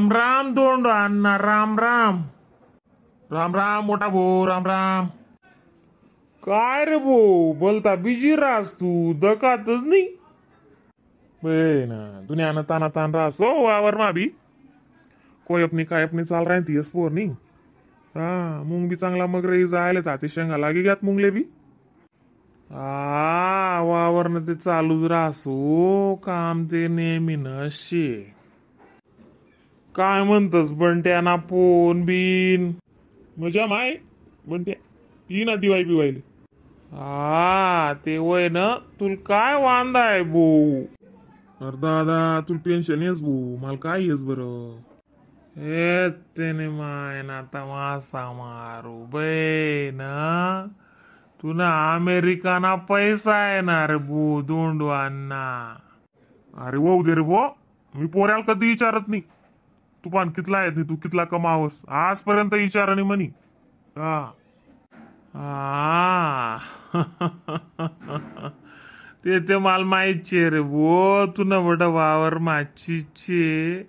Ram Ram Dhondo अण्णा, राम राम. राम राम मोठा भाऊ, राम राम. काय रे भाऊ, बोलता बिजी रास तू, दकातच नाही बे ना. दुनिया ताना तान रास हो वावर मा बी. कोई अपनी काय अपनी चाल राही ती पोर नाही. हा मुंग बी चांगला मग रे जायला ताते शेंगा लागी ग्यात मुंगले बी. हा वावरनं ते चालूच राहसो काम ते नेहमी नशे. काय म्हणतस बंट्या ना फोन बिन? मजा माय बंट्या ये ना दिवाळी बिवायले. हा ते वय ना, तुला काय वांदा आहे भाऊ? अरे दादा तुला टेन्शन येस भाऊ, मला काय येस बरं. ए त्याने माय ना तमासा मारू बे ना. तू ना अमेरिकाना पैसा आहे ना रे भू दोंडू अण्णा. अरे वो दे रे भो, मी पोऱ्याला कधी विचारत नाही तू पण कितला येत नाही, तू कितला कमावस आजपर्यंत विचार नाही म्हणी. हा हा ते ते मला माहिती रे भो, तू ना बट वावर माचीचे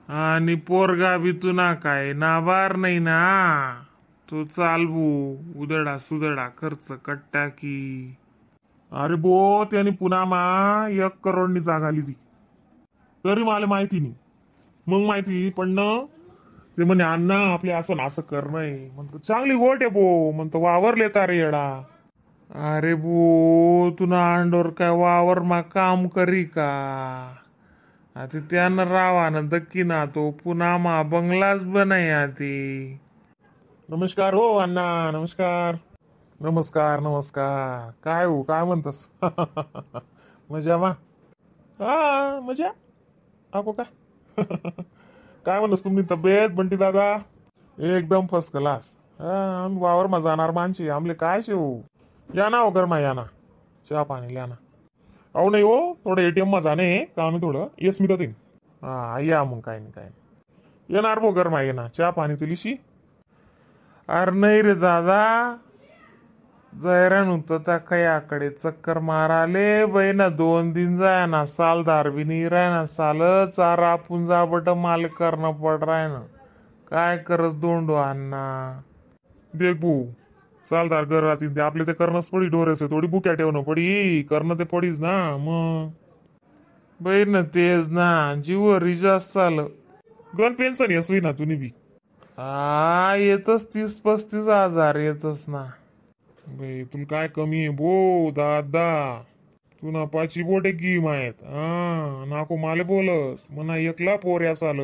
आणि पोरगा बी तू ना काय नाबार नाही ना. तो चाल भो उदडा सुदडा खर्च कट्टा की. अरे बो त्याने पुन्हा मा 1 करोडनी जागा आली ती तरी मला माहिती नाही. मग माहिती पण ना ते म्हणे अण्णा आपले असं ना असं कर नाही म्हणतो. चांगली गोट आहे बो म्हणतो, वावर लेता रे येडा. अरे बो तुना अंडोर काय वावर मा काम करी का? आता त्यानं रावा ना दक्की ना तो पुन्हा मा बंगलाच बनाय आती. नमस्कार हो अण्णा, नमस्कार. नमस्कार नमस्कार. काय हो काय म्हणतस? मजा मा? हा मजा. आको काय काय म्हणतस तुमची तब्येत बंटी दादा? एकदम फर्स्ट क्लास. हा आम्ही वावर मा जाणार माणसे, आमले काय शे हो. या ना हो गरमा, या ना चहा पाणी लिया ना. अहो नाही हो, थोडं एटीएम मा जाणे काम आहे थोडं. येस मी तर ते हा या मग, काय नाही काय नाही येणार भो गरमा, ये ना चहा पाणी तुलीशी. अरे नाही रे दादा, जयरण होतं त्या खयाकडे चक्कर माराले बाई ना. 2 दिन जाय ना सालदार बी नाही राय ना, साल चारा पुंजा बट माल करणं पड राय ना. काय करस दोंडो अण्णा? देख भाऊ सालदार घर राहतील ते आपले ते करणंच पडी, ढोरेसले थोडी बुक्या ठेवणं पडी, करणं ते पडीच ना मग. बाई ना तेच ना जीव रिजास चाल. गण पेन्शन येस ना तुम्ही बी? हा येतच 30-35 हजार येतच ना. बाई तुला काय कमी आहे बो दादा, तू ना पाची बोटे की माहीत. हा नाको माले बोलस म्हणा एकला पोऱ्या साल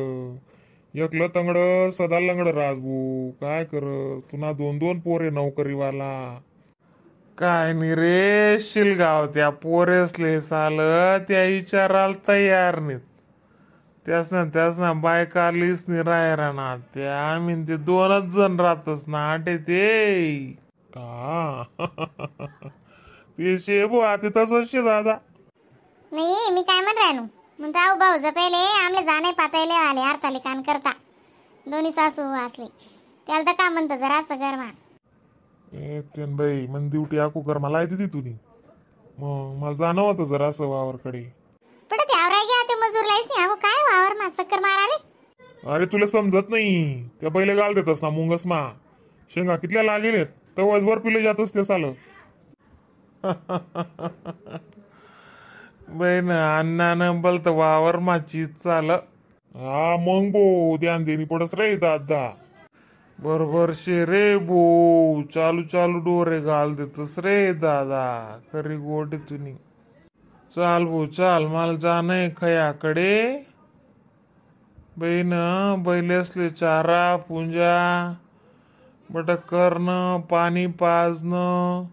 एकलं तंगड सदा लंगड राज भू. काय कर तुना 2-2 पोरे नोकरीवाला. काय नाही रे शिलगाव त्या पोरेसले साल त्या विचाराला तयार नाहीत. त्यास ना त्यास ना बायका आलीच नाही रायरा ना त्या, आम्ही ते 2च जण राहतच ना आटे ते. हा ते शेबू आते तसंच शे दादा. नाही मी काय म्हण राहिलो म्हणतो आऊ भाऊ पहिले आमले जाणे पातायले आले अर्थाले कान करता दोन्ही सासू असले त्याला तर का म्हणतं जरा असं कर मा. ए तेन बाई मन ड्युटी आकू कर मला येते ती तुनी मग मला जाणं होतं जरा असं वावरकडे. पण ते आवराय घ्या ते मजूर लाईस नाही अहो काय वावर मा चक्कर माराले. अरे तुला समजत नाही त्या बैले घाल देतस ना मुंगस मा शेंगा कितल्या लागेल तर वजभर पिले जातच ते साल. बाई ना अण्णानं बोलत वावर माची चाल. हा मग बो ध्यान देणी पडस रे दादा. बरोबर शे रे बो, चालू चालू डोरे घाल देतस रे दादा, खरी गोट तुनी. चाल बो चाल, मला जाणं खयाकडे. बाई ना बैल असले चारा पुंजा बट करणं पाणी पाजणं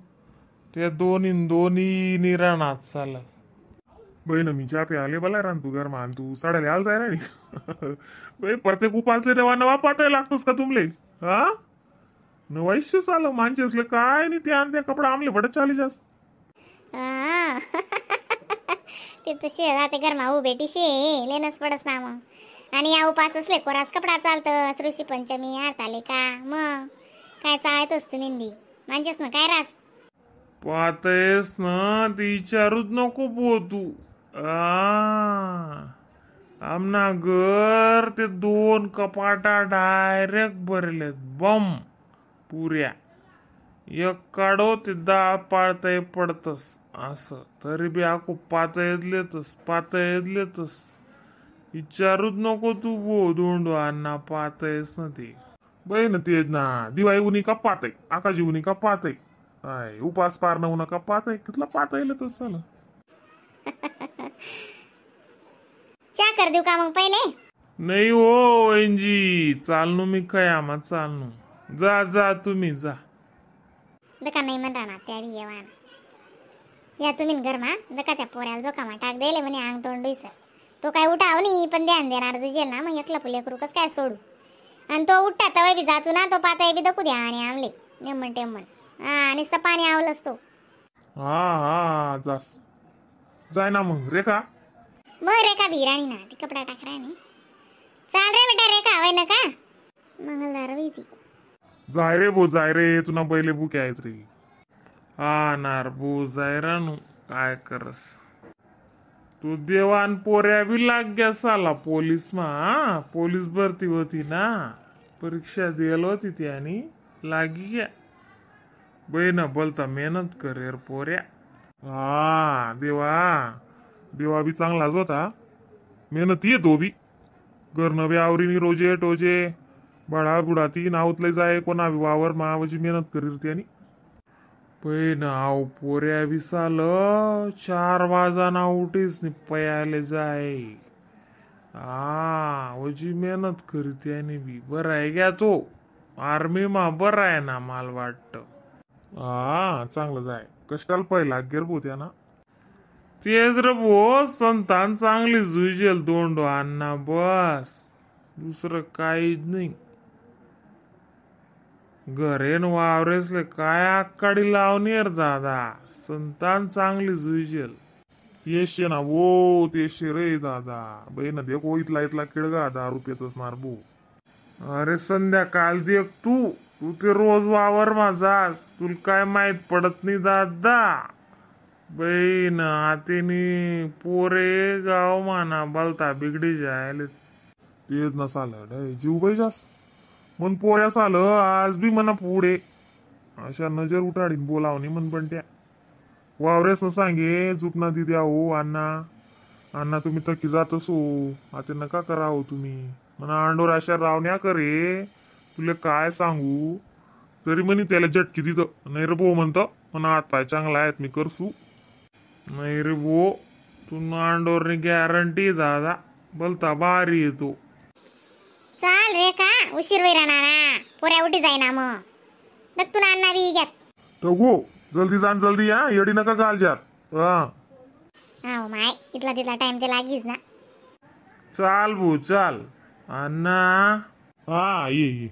ते दोन्ही दोन्ही निराणात चाल. बहीण मी चहा प्याले बला रान तू गरमा आणि तू साड्याला आल जाय रे. बाई प्रत्येक उपासले नवा नवा पाताय लागतोस का तुमले? हा नवाईशे साल माणसे असले काय नाही ते आणि त्या कपडा आमले बट चाली जास्त. ते तसे राहते गरमा उभे टिशे लेनच पडस ना मग. आणि या उपास असले कोरास कपडा चालतं ऋषी पंचमी आले का मग काय चालतच तुम्ही बी म्हणजेच ना काय रास पाहतेस ना ते विचारूच नको बो तू. आ आमना घर ते 2 कपाटा डायरेक्ट भरलेत बम पुऱ्या. एक काढो ते 10 पाळताय पडतस असं, तरी बी आको पातळेतलेतस पातळेतलेतस. विचारूच नको तू बो दोंडो अण्णा पातळेस ना ते बाई ना तेच ना. दिवाळी उनी का पातय, आकाजी उनी का पातय, I उपास पार न उना का पातय, कितला पातळले तस झालं. चा कर देऊ का मग पहिले? नाही हो एनजी, चालनू मी काय आम्हा चालनू. जा जा तुम्ही जा. दका नाही म्हणता ना त्या बी येवान या तुम्ही घरमा दका त्या पोऱ्याला जोकामा टाक देले म्हणे अंग तोंड डुईसर. तो काय उठाव नाही पण ध्यान देणार जुजेल ना मग एकला लेकरू कस काय सोडू. आणि तो उठता तवा बी जातो ना तो पाताय बी दकू द्या आणि आमले नेमन टेमन. हा नुसतं पाणी आवलंच तो. हा हा जास जाय ना मग रेखा. मग रेखा भिराणी ना ती कपडा टाक राणी. चाल रे बेटा रेखा हवाय ना का मंगलदार होई ती. जाय रे भो जाय रे तुला पहिले बुके आहेत रे. हा नार भो जाय रानू काय करस तू. देवान पोऱ्या बी लाग ग्या साला पोलीस मा. हा पोलीस भरती होती ना, परीक्षा दिल होती त्यानी लागी ग्या. बाई ना बोलता मेहनत करे पोऱ्या. हा देवा देवा बी चांगलाच होता, मेहनती आहे तो बी. घरनं बी आवरीनी रोजे टोजे बडा बुडा ती नावतले जाय कोणा बी वावर मावाची मेहनत करील त्यानी. पै ना आव पोऱ्या बी साल 4 वाजाना उठीस नि पयाले जाय. हा वजी मेहनत करी त्याने बी. बरं आहे ग्या तो आर्मी मा बरं आहे ना मला वाटतं. हा चांगलं जाय कष्टाला पहिला गेर भो त्याना. तेच रे भो संतान चांगली जुजेल दोंडो अण्णा बस, दुसरं काहीच नाही. घरेन वावरेसले काय आकाडी लावणी रे दादा, संतान चांगली जुजेल. तेशे ना वो तेशे रे दादा. बाई ना देखो इथला इथला किडगा दारू पित असणार भो. अरे संध्याकाळ देख तू, तू ते रोज वावर माझास, तुला काय माहित पडत नाही दादा. बाई ना आतेनी पोरे गाव माना बलता बिगडी जायले. तेच नसाल जीव बाई जास मन पोऱ्यास आलं आज बी म्हणा पुढे अशा नजर उठाडीन बोलावणी म्हण. पण त्या वावरेस न सांगे झुपना दिद्या हो अण्णा अण्णा तुम्ही थकी जात असो आता नका करावं तुम्ही म्हणा. अंडोर अशा रावण्या करे तुला काय सांगू. तरी म्हणे त्याला झटकी दिलं नाही रे भो म्हणतं म्हणा हात पाय चांगला आहेत मी करसू. नाही रे भो तू अंडोरनी गॅरंटी दादा बोलता भारी येतो. चाल रे का उशीर होई राहणार ना पोऱ्या उठी जाईना मग बघ तू ना अण्णा बी घ्यात. ठगू जल्दी जा जल्दी या येडी नका घाल जार. हा हा माय इथला तिथला टाइम ते लागीच ना. चाल भो चाल अण्णा. हा ये ये.